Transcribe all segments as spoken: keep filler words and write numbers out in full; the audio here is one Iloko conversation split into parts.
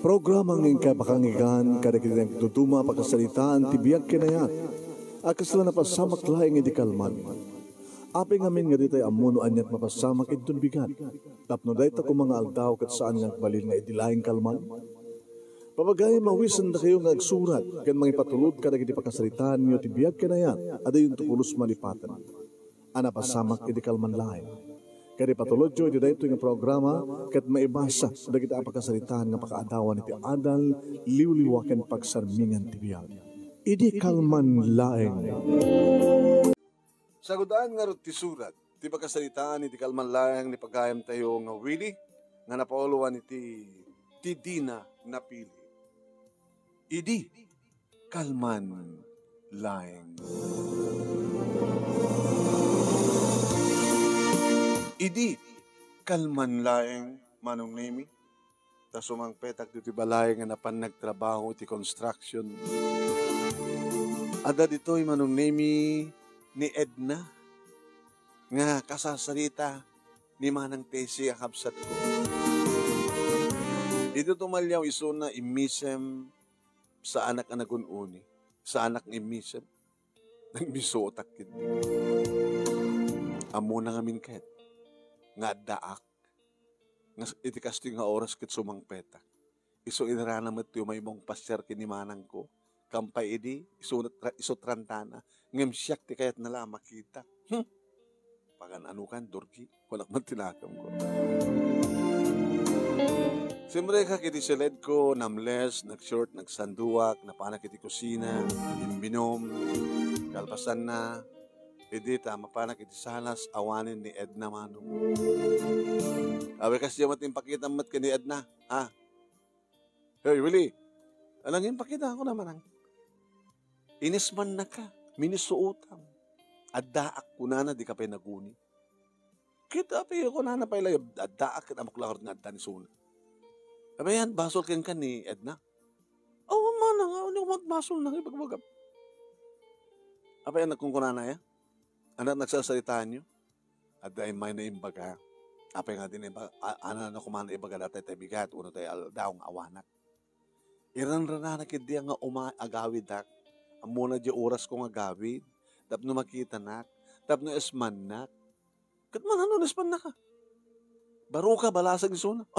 Programa nga inkay pakangigan kadagiti nagduduma a pakasaritaan ti biag ken ayat a kasla napasamak laeng idi kalman. Apay ngamin nga ditay ammo no aniat mapasamak inton bigat, tapno dayta koma nga aldaw ket saan nga agbalin nga idi laeng kalman? Papagayam a awisendakayo nga agsurat ken mangipatulod kadagiti pakasaritaanyo ti biag ken ayat a dayonto pulos malipaten a napasamak idi kalman laeng. Ket ipatulodyo iti daytoy nga programa ket maibasa dagiti a pakasaritaan nga pakaadawan iti adal, liwliwa ken pagsarmingan ti biag. Idi kalman laeng. Sagudaan ngarud ti surat ti pakasaritaan iti kalman laeng ni pagayamtayo nga Willie nga napauluan iti Ti Dina Napili. Idi kalman laeng. Idi kalman laeng, Manong Nemi, ta sumangpetak ditoy balay nga napan nagtrabaho iti construction. Adda ditoy, Manong Nemi, ni Edna nga kasasarita ni Manang Tessie a kabsatko. Idi tumaliaw isuna, immisem, saanak a nagun-uni, saanak nga immisem. Nagmisuotak ketdi. Ammona ngamin ket nga addaak nga s-, iti kastoy nga oras ket sumangpetak. Isu inirana met ti umaymong pasiar ken ni manangko. Kampay idi, isu, isu trantana. Ngem siak ti kayatna la a makita. Hmm. Pagan-ano kan, Dorgi? Kunak met ti nakemko. Simrekak iti siledko, namles, nag-short, nagsanduak, napanak iti kusina, imbinom. Kalpasanna, idi ta mapanak iti salas, awanen ni Edna Manong. Abe, kasdiay met impakitam met ken ni Edna, ha? Hey, Willie! Alang impakitam kunana, Manang. Inismannaka, minisuotam. Addaak kunana, dika pay naguni. Ket apay kunana pay la, addaak ket ammok la ngarud nga adda ni Suna. Apay yan, basol kenka ni Edna? Awan, Manang, awan, awan, basol na, ibagbagam. Apay yan, nagkunkunana ya? Anak, nagsasalitaanyo? Adda immay na imbaga. Apay nga din imbaga, a-, ano, ano, kumana ibaga dati tay bigat, uno tay aldaw nga awanak. Iranrananak idi nga uma-, agawidak. Ammona di orasko nga agawid. Tapno makitanak. Tapno ismannak. Ket man ano, ismannaka? Baro ka, balasag isuna.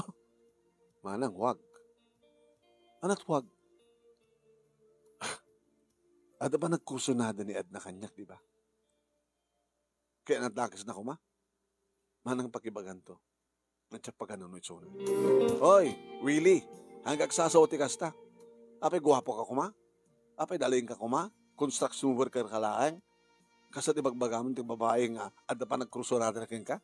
Manang, wag. Anat wag? Adda panagkursunada ni Edna kaniak, di ba? Kaya nadakes na kuma. Manang pakibaganto. Natsapagan no itsuna. Oy, Willie, hanggang sasaw ti kasta. Apay guapo ka kuma? Apay dalin ka kuma? Construction worker ka laeng? Kasta ti bagbagaman ti babae nga adda panagkursunada kenka?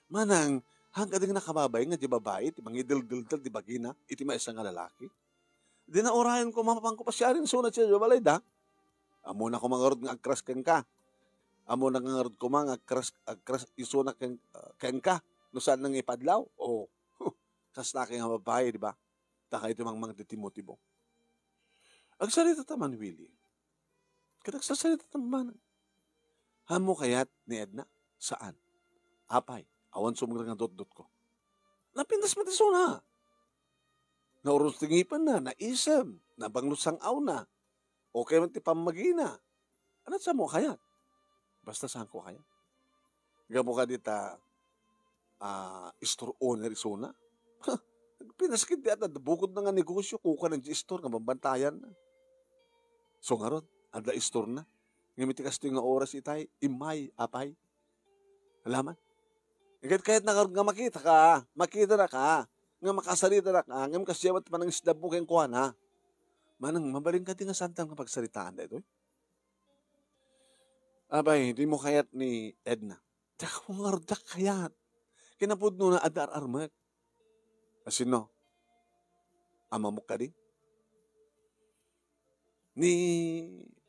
Manang, hangga di nakababay nga di babae ti mangideldeltel ti bagina iti maysa nga lalaki. Di na urayen ko mapapanko pasiaren suna ti balayda. Ammona koma ngarud nga agkras kenka. Ammona ngarud koma nga agkras, agkras isuna ken, kenka. No saan nang ipadlaw? O, kasla nga babae, di ba? Ta kayto mangmang ti timo-timo. Agsarita ta man, Willie. Ket agsasarita ta man. Ammo kayat ni Edna? Saan? Apay, awan sumagmay nga dotdotko. Napintas met isuna. Naurnos ti ngipenna, naisem, nabanglo sang-awna. Okay man ti pammagina. Anat sa mo kayat? Basta saan ko kayat. Gapu ka dita, ah, store owner isuna. Pinaskit di ata, bukod na nga negosyo, kukuan ng store nga bambantayan na. So ngarud, adda store na. Ngem iti kastoy nga oras itay, immay, apay. Alaman. Ket kayat na nga makita ka, makita na ka, nga makasarita na ka, ngem kasyabat panangisdabbo kenkuana. Manang, mabalin ka di nga santan nga pagsaritaan daytoy? Abay, di mo kayat ni Edna. Diak mo ngarud, diak kayat. Kinapudno na adda ar-armek. Asino? Amamok kadi? Ni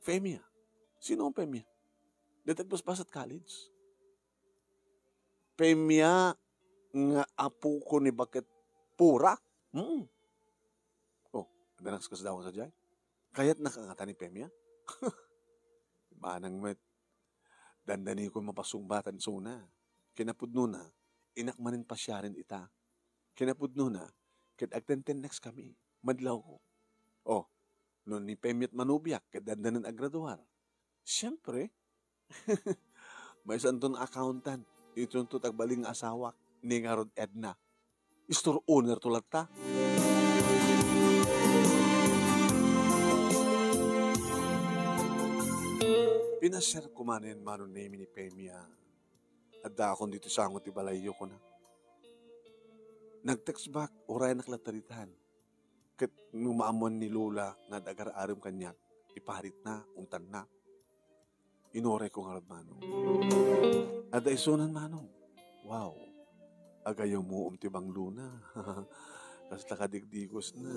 Femia. Sino ang Femia? Dita basbasat college. Femia nga apo ko ni Baket Pura? Hmm. Oh, adda nagkasdawan sa jay. Kayat nakangata ni Femia? Manang met. Dandani ko mapasungbatan suna. Kinapudno na, inak manen pasiaren ita. Kinapudno na, ket agtentennex kami. Madlawko. Oh, no ni Pemyet manubiak, ket dandanan agraduar. Siyempre, maysanton accountant. Itunto tagbaling nga asawak, ni ngarud Edna. Store owner to latta. Pinasiar ko manen Manong Nemi ni Pemia. Addaakon ditoy sango ti balayyo, kuna. Nag-text back, urayanak latta ditan. Ket no maammuan ni Lola nga agar-arem kaniak, iparitna, untanna. Inuray ko ngarud, Manong. Adda isunan, Manong. Wow. Agayumuom ti banglona. Kasta kadigdigosna.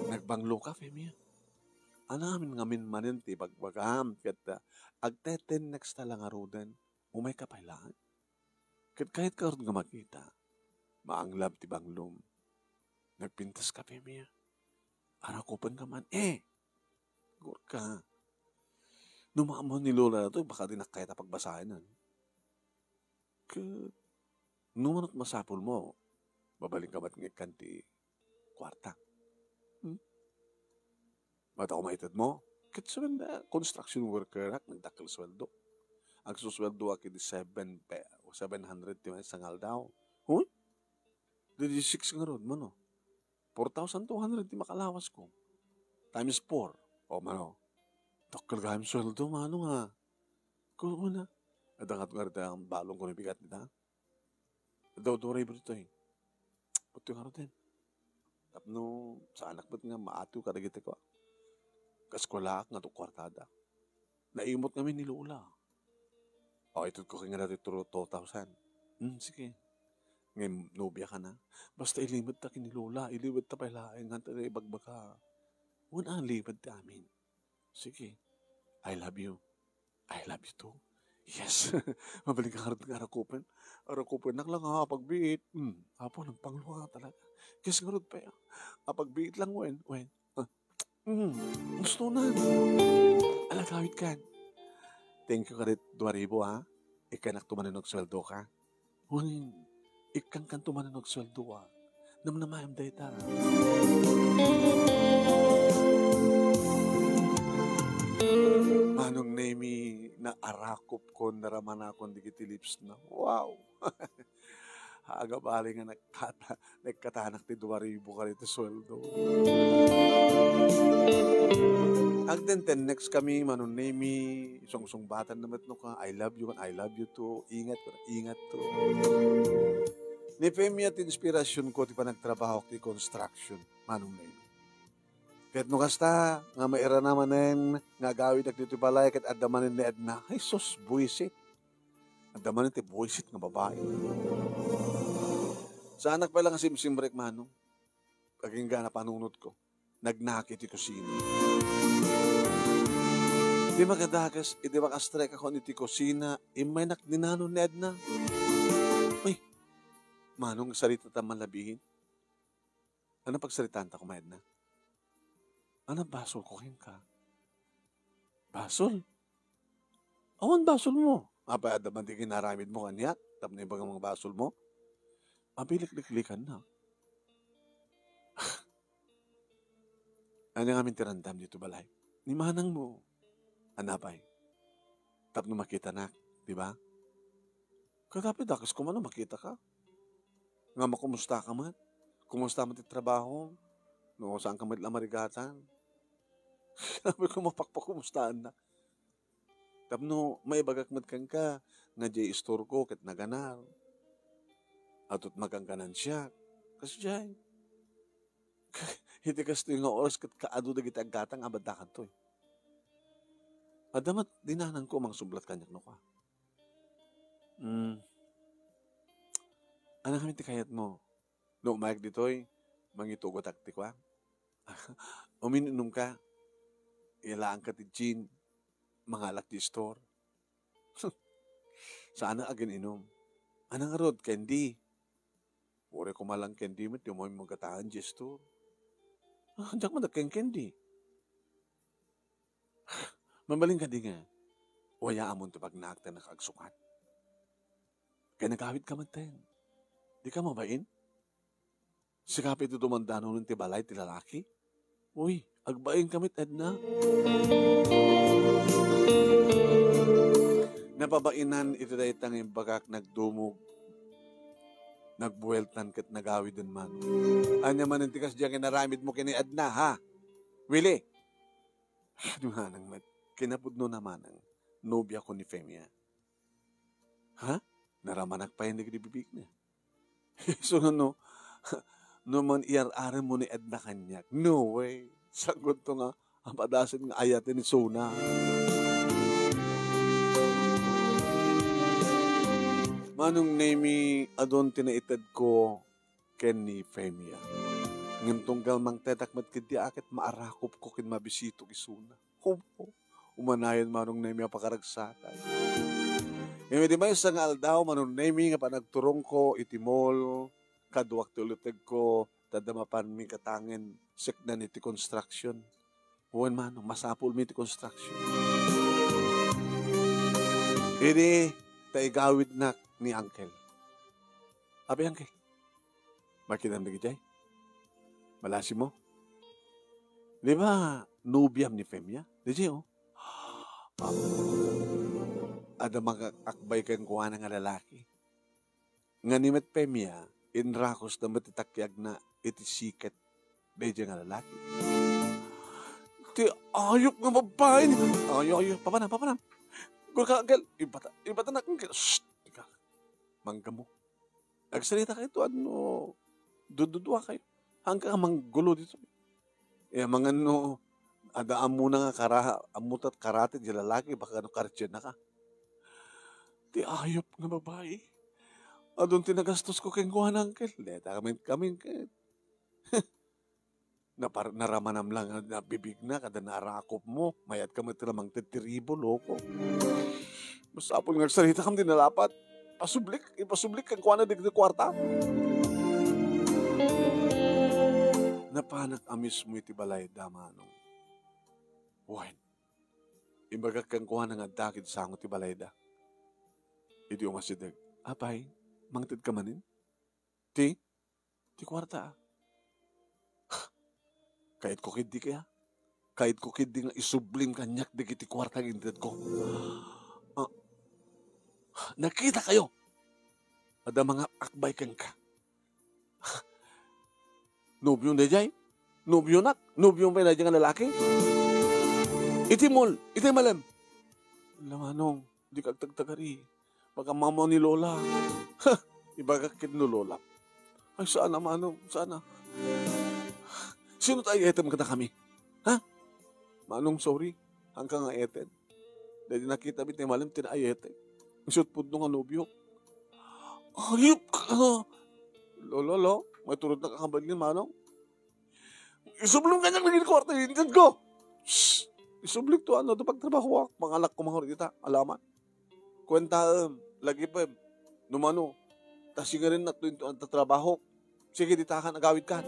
Nagbanglo ka, Femia? Anamin ngamin manen ti bagbagam ket, ah, agteten next ta la ngaruden. Umay ka pay laeng. Ket kayat ka rod nga makita. Maanglab ti banglom. Nagpintas ka, Femia? Arakupen ka man. Eh! Gurka. No maammo ni Lola na to, baka di na kayat a pagbasayan, ano? Ket, no manot masapul mo, mabalin ka met nga ikkan ti kuarta. Hmm? Mata ko maited mo? Ket saan da, construction worker ak, nagdakkel sueldo. Agsusweldo ak iti seven pe-, seven hundred ti maysa nga aldaw. Huh? Di six ngarud, mano? Four thousand two hundred ti makalawas ko. Times four. O, mano? Dakkel gayam sueldo, mano nga? Kuna, adda nga ngarud ang balong ko ni bigat nita. Daw, duray ba ditoy? Putyo nga ruten. Tapno, saanak met nga maatiw kadagiti ko. Kaskuelaak nga to kuartada. Naimot ngamin ni Lola. O, itud ko kay nga dati two thousand. Hmm, sige. Ngayon, nobia ka na. Basta ilimed ta ken ni Lola, ilimed ta pay laeng, nga ta ibagbaga. Wen a, limed ti amin. Sige. I love you. I love you too. Yes. Mabalin ka ngarud nga arakupen. Arakupen nak lang, ha, pagbiit. Hmm. Apo, nagpanglo ka talaga. Yes, ngarud pa, ah. Ah, pagbiit lang, wen, wen. Ah. Hmm. Gusto na. Alagawit ka. Thank you, kadit dua ribu, ha. Ikkanak tumanan og sweldo ka. Wen, ikkankanto man nga agsueldo, a. Namnamaem dayta. Manong Nemi, naarakopkon, naramanakon dagiti lips na. Wow! Agabali nga nagkata-, nagkatanak ti dua ribu kadagiti sueldo. Agtentennex kami, Manong Nemi, sungsungbatan na met no ka, "I love you," kan, "I love you too," "Ingat," kan, "Ingat too." Ni Femia ti inspirasionko ti panagtrabahok ti construction, Manong Nemi. Ket no kasta, nga mairana manen nga agawidak ditoy balay ket adda manen ni Edna, ay sus, buisit. Adda manen ti buisit nga babai. Saanak pay la nga simsimrek, Manong. Agingga napanunotko. Nagnak iti kusina. Di makadakes, idi makastrek ako iti kusina, immaynak ni Nanong ni Edna. Uy, Manong, saritata man labihin. Ano pagsaritaanta koma, Edna? Ano basolko kenka? Basol? Awan basolmo. Apay adda man ti ginaramidmo kaniak, tapno ibaga nga basolmo? Abilikliklikannak. Ania ngamin ti randam ditoy balay? Ni manangmo. Ania pay? Tapno makitanak, di ba? Ket apay dakes koma no makitaka. Nga makumusta ka met? Kumusta met ti trabaho? No, saan ka met la marigatan? Sabi ko, mapakpakumustaannak. Tapno maibagak met kenka nga diay istorko ket naganar. Atot maganganansiak. Kasdiay. Iti kastoy nga oras ket kaadu dagiti aggatang a baddakantoy. Adda met dinananko mangsublat kaniak no kua. Hmm. Ania ngamin ti kayatmo? No umayak ditoy, mangitugotak ti kua. Umin-inumka. Ilaanka ti gin. Mangalak ti istor. Saanak agin-inum. Ania ngarud, candy? Uray koma lang candy met, di mo maggataen, Jester. Ah, diak man agken-candy. Mabalin kadi nga, uyaamon ti pagnaak ta nakaagsukat. Kay nagawid ka met ten. Di ka mabain? Sika pay ti dumandano ti balay ti lalaki? Uy, agbain kami, Edna. Napabainan iti dayta nga imbagak, nagdumog, nagbueltan ket nagawiden man. Ania manen ti kasdiay nga inaramidmo ken ni Edna, ha? Willie! Adu manang met, kinapudno na manang, nobiako ni Femia. Ha? Naramanak pay dagiti bibigna. Isu nga no, no man iyar-arem mo ni Edna kaniak. No way. Sagunto nga, apadasen nga ayaten isuna. Manong Nemi, adun ti naitedko ken ni Femia. Ngem tunggal mangtedak met ketdi a ket maarakopko ken mabisitok isuna. Hubo, umanayon Manong Nemi a pakaragsakay. Ngem idi maysa nga aldaw, Manong Nemi, nga panagturongko iti mall, kaduak ti ulitedko, ta adda mapanmi katangen seknan iti construction. Wen Manong, masapulmi iti construction. Idi ta igawidnak ni Uncle. Abi, Uncle, makitam dagiti ay? Malasi mo? Di ba, nobiam ni Femia? Di di, oh. Adda mangakbay kenkuana nga lalaki. Nga ni met Femia, inrakosna met ti takiagna iti siket daydiay nga lalaki. Ti ayop nga babbai! Ay, ay, ay, papanam, papanam. Gulka, Uncle. Ibata, ibata na, Uncle. Shh! Ika, mangga mo. Agsarita kayo to, ano, dududua kayo. Hanggang manggulo dito. Eh, mga ano, ada amo na nga kara-, amo tat karate di lalaki, baka ano, kartyan na ka. Ti ayop nga babae. Adun ti nagastos ko kenkuana, Uncle. Deta kami, kami, Uncle. Napar-, naramanam lang nga nabibigna, kada narakop mo, mayat ka met la mangted ti ribo, loko. Masapul nga agsarita kam di nalapat. Pasublik, ipasublik kenkuana dagiti kuarta. Napanak a mismo iti balayda, Manong. Wen, imbagak kenkuana nga adda ket sango ti balayda. Idi umasideg, "Apay, mangted ka manen?" "Ti? Ti kuarta, a?" "Kayatko ketdi kaya? Kayatko ketdi nga isublim kaniak dagiti kuarta nga intedko. Ah, nakita kayo. Adda mangakbay kenka." "Nobio daydiay? Nobionak? Nobio pay daydiay nga lalaki? Iti mall, iti malem." "Ala, Manong, dika agtagtagari. Baka mamo ni Lola." "Ha! Ibagak ket no Lola." "Ay, saan a, Manong, saan a. Sino ti ay-ayetem kadakami? Ha? Manong, sorry. Hangka nga ay-ayetem. Daydi nakita mi ti malem ti ay-ayetem. Isut pudno nga nobiok." "Ayop ka!" "Lo, lo, lo, maiturod na ka kabalin, Manong. Isublim kaniak dagiti kuarta nga intedko. Shh! Isublik to, ano, to pagtrabahoak. Mangalak ko manguri dita. Alaman. Kuentaem, lagipem. No mano, ta singarin na to into ang tatrabaho. Sige, ditakan, agawid ka."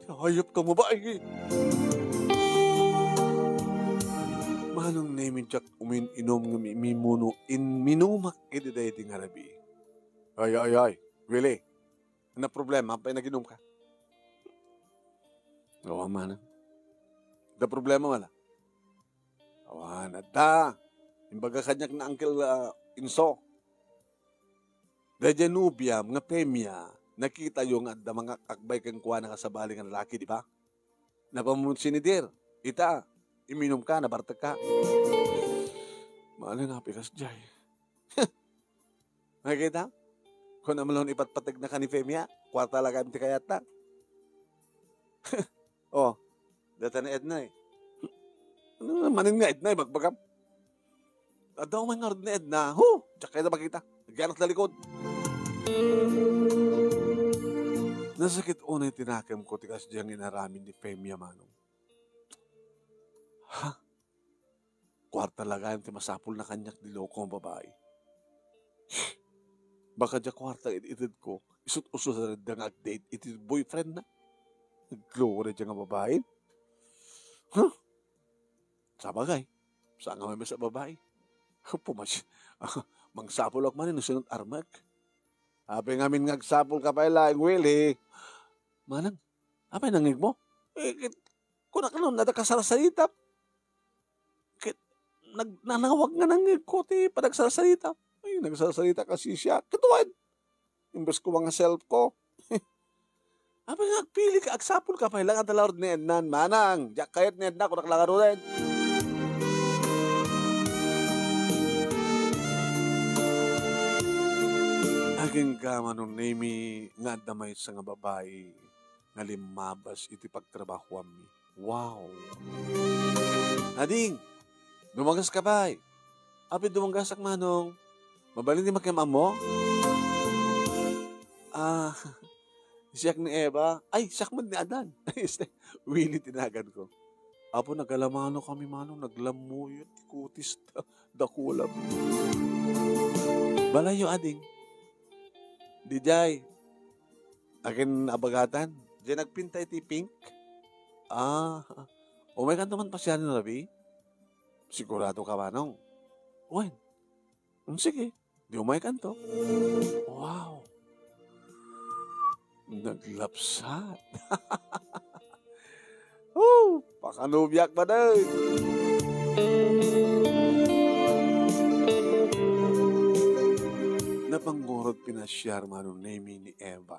"Ti ayop ka, babae." Manong Nemi, diak umin-inom nga mi-, mimuno, in-, minumak iti daydi nga rabii. "Ay, ay, ay, Willie. Ano problema? Apay naginom ka?" "Awan, Manong. Adda problema, wala?" "Awan, adda. Imbaga kaniak na Uncle, ah, Inso. Daydiay nobiam nga Femia, nakitayo nga adda mangakakbay kenkuana nga sabali nga lalaki, di ba? Napamunot sinidir. Ita, iminum ka, nabartek ka." "Manong, apay kasdiay?" Nakita? Kunam laeng ipatpateg na ka ni Femia, kuarta la gayam ti kayatna. Oh, dayta ni Edna, eh. Ano manen nga Edna, ibagbagam? Adda man ngarud ni Edna. Hu! Diak kayat makita. Agyanak talikod. Nasakit unay ti nakemko ti kasdiay nga inaramid ni Femia, Manong. Ha? Kuarta la gayam ti masapulna kaniak, di loko nga babai. Baka diay kuarta it-, itedko, isut' usurada nga ag-date iti boyfriendna. Nagloko daydiay nga babai. Huh? Sabagay, saan nga maymaysa a babai? Pumas-, mangsapulak manen no sino't armek. Apay ngamin nga agsapulka pay laeng, Willie? Manang, apay nangngegmo? Eh, ket, kunak no, adda kasarsarita. Ket, nag-, nanawag nga nangngegko ti panagsarsarita. Ay, nagsarsarita kasi siya. Ket wen, imbes ko mga self ko. Apay nga agpili ka, agsapul ka pay la nga adda laurod ni Edna, Manang, diak kayat ni Edna, kunak la ngaruden. Agingga, Manong Nemy, nga adda maysa nga babai nga limmabas iti pagtrabahoanmi. Wow! Ading, dumagaska pay. Apay dumagasak, Manong? Mabalin ti makiam-ammo? Ah, siak ni Eva. Ay, siak met ni Adan. Ay, este, Willie ti naganko. Apo, nagalamano kami, Manong, naglammuyot ti kutis ta. Dakula. Balayyo, ading. Didiay. Akin abagatan. Diay nagpinta iti pink. Ah. Umaykanto man pasiar no rabii? Sigurado ka, Manong? Wen. Mm, sige. Di umaykanto. Wow. Naglapsat. Oh, pakanubiak, baday. Napangurot pinasiar, Manong Nemy, ni Eva.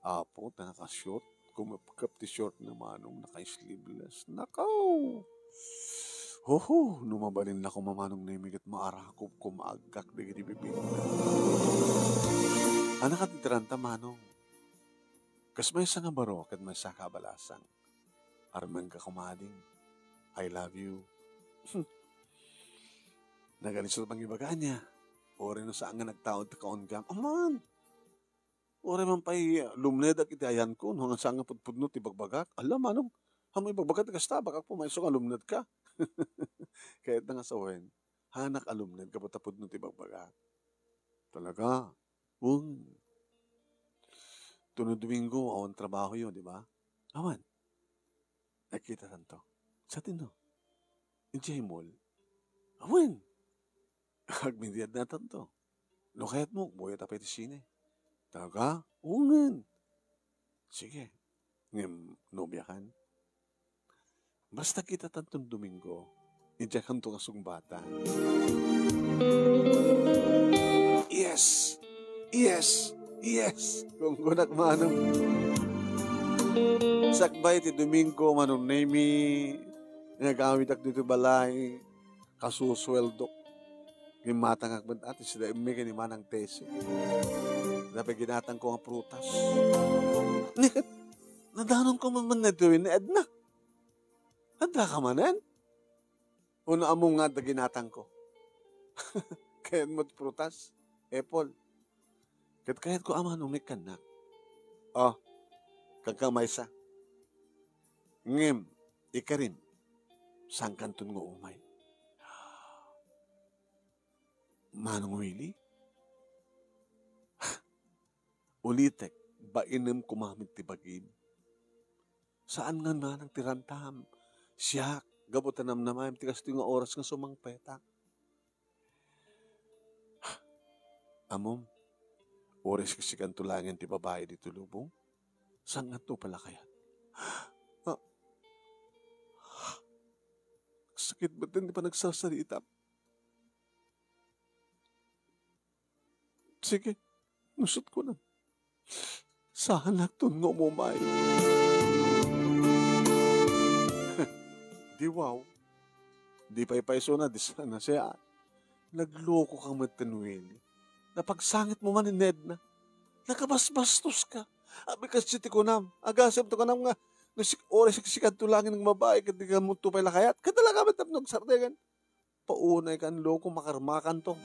Apo, ta naka-short. Kumepkep ti short na, Manong, naka-sleeveless. Nakaw! Hoho, no mabalin la koma, Manong Nemy, ket maarakop ko, maaggak dagiti bibingka. Anak, iti tiranta, Manong. Kas maysa nga baro, ket maysa ka abalasang. Armenka koma, ading. I love you. Naganis ti pangibaga niya. Uray no saan nga nagtaud ti kaunggam. Aman! Uray man pay, ah, lumnedak iti ayanko, no, nga saan nga pudpudno ti bagbagak. Ala, Manong, ammom ibagbagak ti kasta, baka pumayso nga lumnedka. Kayatna nga sawen, hanak a lumned gapu ta pudno ti bagbagak. Talaga? Wen. Tuno Domingo, awan trabahoyo, di ba? Awan. Nagkitatanto. Sa tinno? Idiay mall. Awan. Agmediadnatanto. No kayatmo, agbuyatta pay iti sine. Talaga? Wen. Sige. Ngem, nobiakan? Basta kitatanton Domingo, idiakanto nga sungbatan. Yes! Yes! Yes! Kungkunak, Manong. Sakbay ti Domingo, Manong Nemy, nagawiddak ditoy balay. Kasusueldok. Ngem matangak met, ati, sida immi ken ni Manang Tese. Dapay ginatangko nga prutas. Ni ket, nadanonko man, man daytoy ni Edna. Adda ka manen? Uno, ammom nga adda ginatangko. Kayatmo ti prutas? Apple. Ket kayatko a Manong nga ikkannak. Oh, kanka maysa. Ngem, ikarim, saankanton nga umay. Manong Willie? Ulitek, bainem koma met ti bagim. Saan nga manang ti rantam. Siak, gapu ta namnamaem ti kastoy nga oras nga sumangpetak. Ammom, uray siksikanto laengen ti babai ditoy lubong, saankanto pay la kayat. Ah. Sakit met ti panagsarsaritam. Sige, nusot ko na. Saanakton nga umumay. Di wow. Di paypaysona, di sana siya. Nagloko ka met ken Willie. Napagsangit mo man ni Edna. Nakabasbastos ka. Abi kas ti kunam. Agasem ti kunam nga, no sik-, oras siksikanto laengen nga babai, ket di ka mo to pay la kayat. Ket talaga met tapno agsardeng. Paunay kan loko, makarmakanto.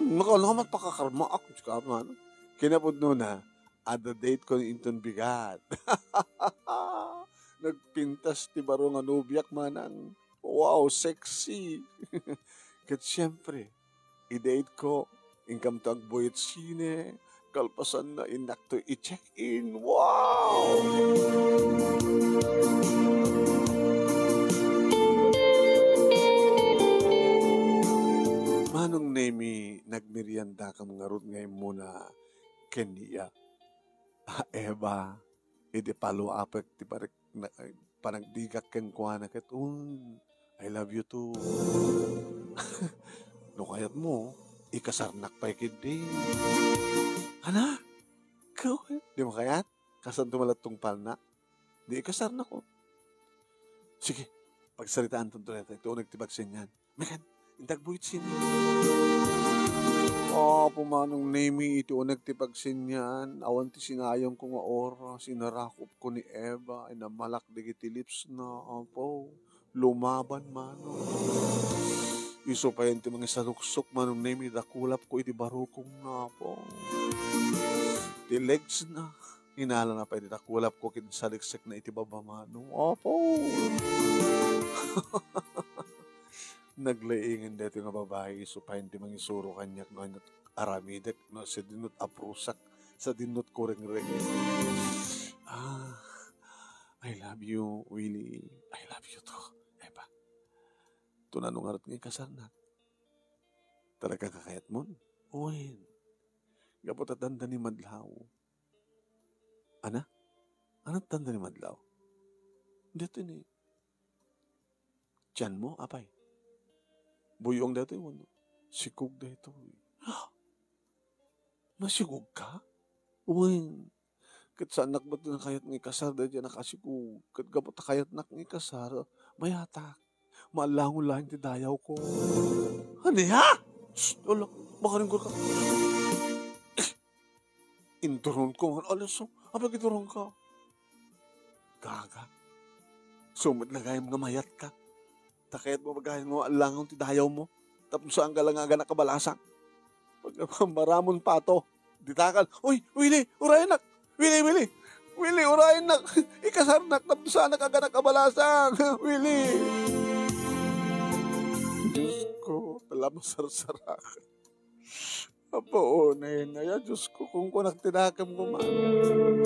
Nakalamat pakakarmaak, sika man. Kinapudnona, adda date ko inton bigat. Nagpintas ti baro nga nobiak, manang. Wow, sexy. Ket siempre, i-date ko, inkamto agbuyat sine, kalpasanna, innakto i-check-in. Wow! Manong Nemy, nagmeriendakam ngarud nga immuna ken ni Eva. Ah, Eva, Idi follow-upek ti parik-, na-, panagdigak kenkuana ket, "Un, I love you too." No kayatmo, ikasarnak pay ketdi. Ana? Ikaw, di mo kayat? Kasanto man la ti tungpalna? Di ikasarnak, o. Sige, pagsaritaanton dayta iti uneg ti pagsenian. Megan, intak buyot sini. Apo, Manong Nemi, iti uneg ti pagsenian, awan ti sinayangko nga oras, inarakupko ni Eva, inamalak dagiti lipsna, apo. Lumaban, Manong. Isu pay ti mangisaluksok, Manong Nemi, dakulapko iti barukongna, apo. Ti legsna, inalana pay ti dakulapko ket insaliksekna iti baba, Manong. Apo. Naglaingen daytoy nga babai, isu pay ti mangisuro kaniak no ania ti aramidek, no sadinot aprusak, sadinot kurengreng. Ah, I love you, Willie. I love you too, Eva. Tunano ngarud nga ikasarnak? Talaga nga kayatmon? Wen. Gapu ta dandani madlaw. Ana? Ano dandani madlaw? Dito ni tiyan mo, apay? Buyong daytoy wenno sikog daytoy? Masikog ka? Wen, ket saannak met nga kayat nga ikasar daydiay a nakasikog. Ket gapu ta kayatnak nga ikasar, mayatak. Maallangon laeng ti dayawko. Ania? Shh! Ala, makaringgor ka. Induronko nga, ala, so, apay induronka? Gaga. Isu met la gayam nga mayatka. Ta kayatmo gayam nga maallangon ti dayawmo. Tapno saanka la nga aganak a balasang. Pag-, maramon pato. Ditakan. Uy, Willie, urayennak. Willie, Willie. Willie, urayennak. Ikasarnak tapno saanak aganak a balasang. Willie. Diyos ko, tala masarsarak. Apo, unay na ya, Diyos ko, kunkunak ti nakemko, Manong.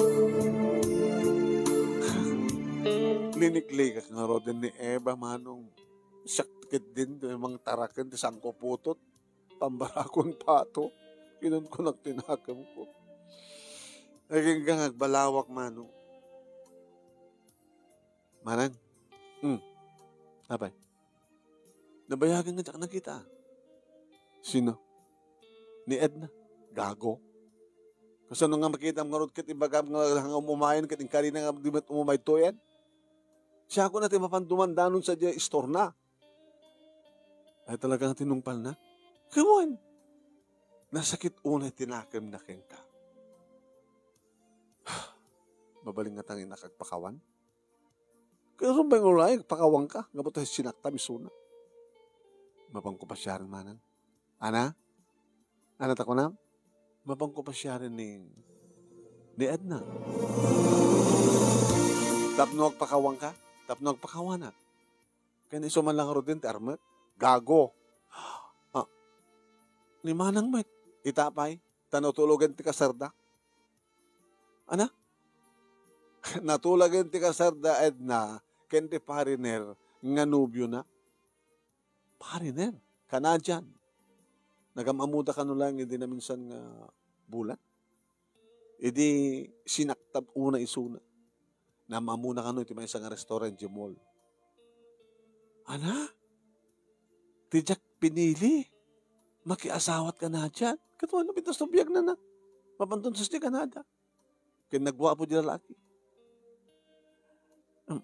Liniklikak ngaruden ni Eva, Manong. Siak ketdin, mangtaraken ti sangko putot. Pambarakon pato. Kinunkunak ti nakemko. Agingga nga agbalawak, Manong. Manang? Hmm. Apay? Nabayagen nga diak nakita. Sino? Ni Edna. Gago. Kasano nga makitam ngarud ket ibagam nga nga umayen ket inkarina nga di met umumay toyen? Siak na ti mapan dumandanon sadiay istorna. Ay, talaga nga tinungpalna? Kawan. Nasakit unay ti nakemna kenka. Mabalin nga tangin nakagpakawan? Kaya rumbay nga ulay, pakawanka, gapu ta sinaktam isuna. Mapanko pasiaren, Manang. Ana? Ana ta kunam? Mapanko pasiaren ni, ni Edna. Tapno agpakawanka? Tapno agpakawanak? Ken isu man lang ngaruden ti armek? Gago. Ah, ni Manang met, ita pay, ta natulogen ti kasarda. Ana? Natulogen ti kasarda, Edna, ken ti pariner nga nobiona. Pariner? Canadian. Nagam-amoda kano lang idi naminsan nga bulan? Idi sinaktab una isuna. Nam-amona kano iti maysa nga restaurant, iti mall. Ana? Ti diak pinili. Makiasawat Canadian. Kaduana bitas no biagnana. Mapanton sa Canada. Ken nagguapo di lalaki. Em,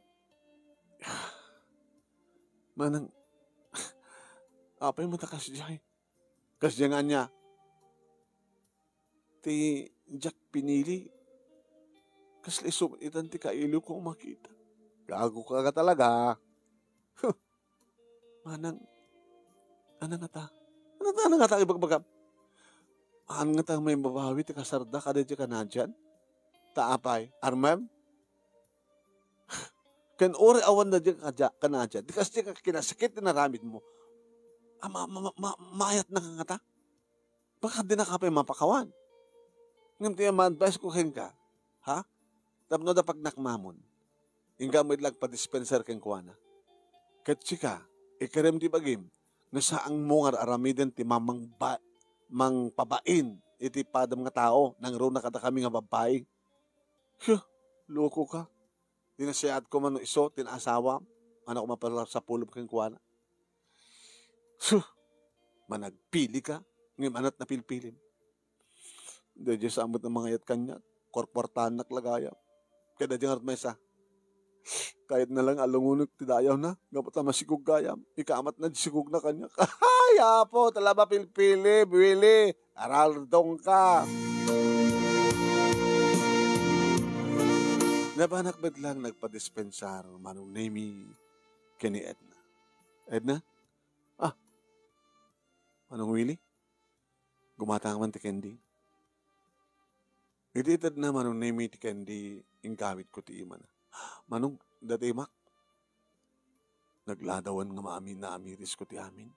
Manang, apay mo ta kasdiay? Kasdiay nga ania? Ti diak pinili. Kasla isu itan ti kailiwko a makita. Gago ka talaga. Huh. Manang, ano nga ta? Ano ta, ano nga ta, ibagbagam? Haan nga ta maibabawi ti kasarda kada di Canadian? Ta apay, armem? Ken uray awan na di Canadian, di kas di ka kinasakit ti naramid mo. Ah, ma-, ma-, ma-, ma-, mayat na nga ta? Baka di na ka pay mapakawan. Ngem ti ma-advise ko kenka, ha? Tapno da pagnakmamon. Inggam met la agpadispenser kenkuana. Ket sika, ikarem ti bagim, nga saangmo nga ar-aramiden ti mamangba-, mangpabain iti padam nga tao, nangruna kadakami nga babbai. Huh! Loko ka. Di nasayaat ko man no isu ti naasawa. Ano ko mapasapulob kenkuana? Sus! Managpili ka, ngem anat napilpilim. Daydiay sa met a mangayat kaniak, kuarkuartaennak la gayam. Ket daydiay ngarud maysa, kayatna lang a lungonek ti dayawna, gapu ta masikog gayam. Ikamatna ti sikogna kaniak. Ay, Apo, tala mapilpilim, Willie. Araldong ka. Nabanak met lang nagpadispensar Manong Nemi ken ni Edna. Edna? Ah, Manong Willie? Gumatang man ti candy. Idi itedna Manong Nemi ti candy, inggawidko ti imana. Manong, dati imak. Nagladawan nga maami-, naamirisko ti amin.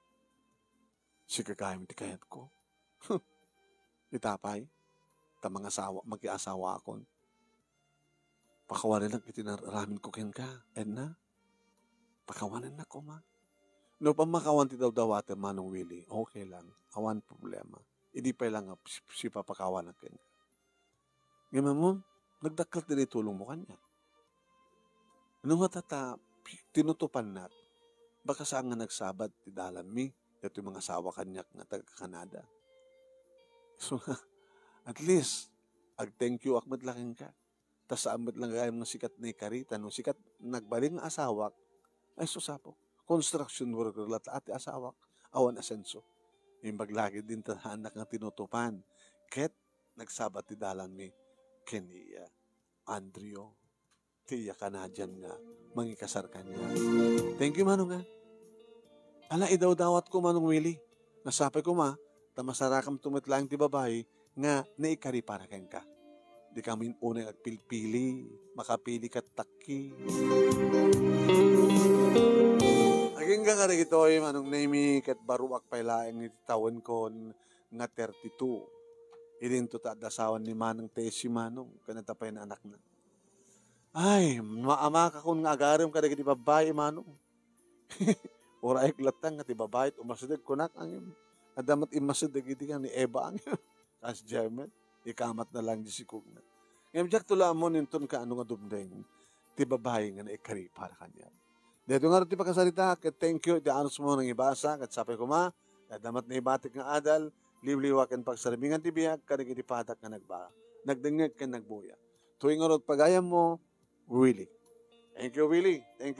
Sika gayam ti kayatko. Ita pay, ta mangasawa, makiasawaakon. Pakawanennak iti nar-, aramidko kenka, Edna. Pakawanennak koma. No pammakawan ti dawdawatem, Manong Willie, okay lang. Awan problema. Idi pay lang nga si-, sipapakawanak kenka. Ngem ammom, nagdakkel ti naitulongmo kaniak. No ngata ta pi-, tinutopannak, baka saan nga nagsabat ti dalanmi, daytoy mangasawa kaniak nga taga-Canada. So, at least, ag-thank you ak met la kenka. Ta saan met lang gayam nga sika ti naikarita, no sika ti nagbalin nga asawak, ay sus, Apo, construction worker latta ti asawak, awan asenso. Imbag la ket din tadhaanak nga tinutopan, ket nagsabat ti dalanmi ken ni Andrew, ti iya Canadian nga mangikasar kaniak. Thank you, Manong, ah. Ala, idawdawatko, Manong Willie. Nasapay koma, ta masarakamto met laeng ti babai nga naikari para kenka. Dika main-unay agpilpili, makapili ket takki. Agingga kadagitoy, Manong Nemi, ket baruak pay laeng iti tawenkon nga thirty-two. Idinto ta adda asawan ni Manong Tessie, Manong, ken adda pay nga anakna. Ay, maamakakon nga agarem kadagiti babbai, Manong. Uray latta nga ti babai ti umasideg kunak, ngem adda met immasideg idi nga ni Eva, ngem. Kas German, ikamatna lang di sikogna. Ngem diak to la ammo inton kaano nga dumdeng ti babai nga naikari para kaniak. Daytoy ngarud ti pakasarita, ket thank you iti anusmo nangibasa, ket sapay koma, adda met naibatik nga adal, liwliwa ken pagsarmingan ti biag kadagiti padak nga nagba-, nagdengngeg ken nagbuya. Tuloy ngarud pagayammo, Willie. Thank you, Willie. Thank you.